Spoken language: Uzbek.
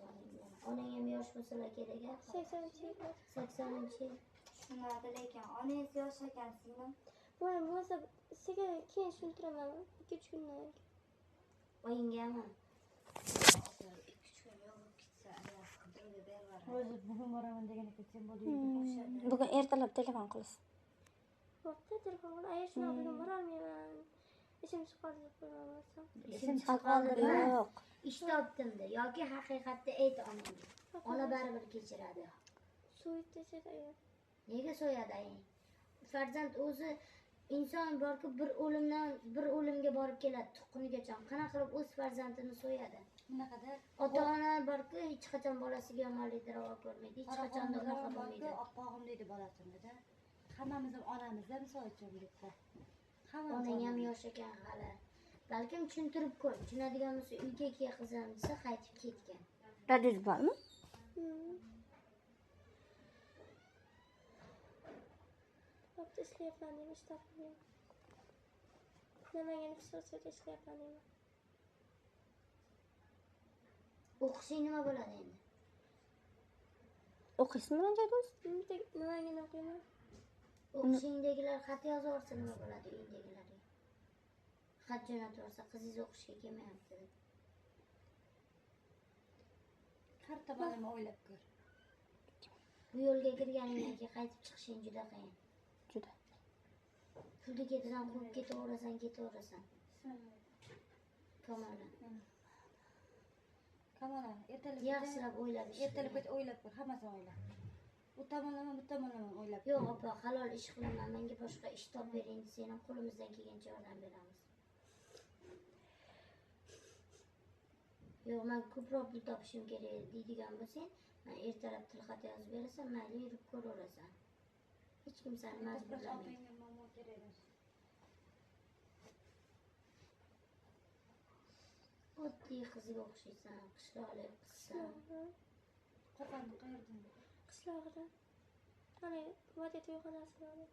Onang bilan. Onang ham yosh bo'lsalar kerak a? 80-yil. 80-yil. Tushunadi lekin onangiz yosh ekan, singlim. Bo'lmasa sekin keyin tushuntiraman. 2-3 kundan keyin. Oyinggami? 2-3 kun yo'q bo'lib ketsa, agar qidiruvga berib yuboradi. O'zi bugun boraman degan ekan, sen bo'ldi. Bugun ertalab telefon qilasiz. Vaqtda telefon qilib, aya shunaqa bugun borolmayman. Ishim chiqib qoldi deb qo'yolmasam. Ishim chiqib qoldimi? Yo'q. Ish topdim-da yoki haqiqatda ayt onangga. Ona baribir kechiradi. So'yib desaydi aya. Nega so'yadi ayang? Farzand o'zi inson borku bir o'limdan bir o'limga borib keladi tuqqunigacha. Qanaqa qilib o'z farzandini so'yadi? Bunaqada Ota-ona borku hech qachon bolasiga yomonlikni ravo ko'rmaydi, hech qachon unaqa bo'lmaydi. Oppog'im deydi bolasini-da. Hammamiz ham onamizda misol uchun bu yerda. Hammamiz Onang ham onamiz. yosh ekan hali. Balkim tushuntirib ko'r. Tushunadigan bo'lsa uyga kel qizim desa qaytib ketgan. Radioz bormi? Vaqtda ishlayapman deyman, ish topmayman. Namangan xususiyatda ishlayapman deyman. O'qishing nima bo'ladi endi? O'qiysizmi biron joyda o'zi? Namanganda o'qiyman. O'qishingdagilar xat yozib yuborsa nima bo'ladi uyingdagilarga? Xat jo'natib yuborsa qizingiz o'qishga kelmayapti deb. Har tomonlama o'ylab ko'r. Bu yo'lga kirganingdan keyin qaytib chiqishing juda qiyin. Juda. Pulni ketidan quvib ketaverasan, ketaverasan. Kamola. Kamola, ertalab Yaxshilab o'ylab ish ertalab qilgin. o'ylab ko'r, hammasini o'yla. U tomonlama, bu tomonlama o'ylab. Yo'q opa, halol ish qilaman, menga boshqa ish topib bering desang ham qo'limizdan kelgancha yordam beramiz. Yo'q, men ko'proq pul topishim kerak deydigan bo'lsang, men ertalab tilxat yozib berasan, mayli yurib ko'raverasan. Hech kim seni majburlamaydi. Opangga muammo kerak emas. Oddiy qizga o'xshaysan, qishloqlik qizsan. Qo'qonni qayerdan? Qishlog'idan. Hani vodiy to'yxonasi bor.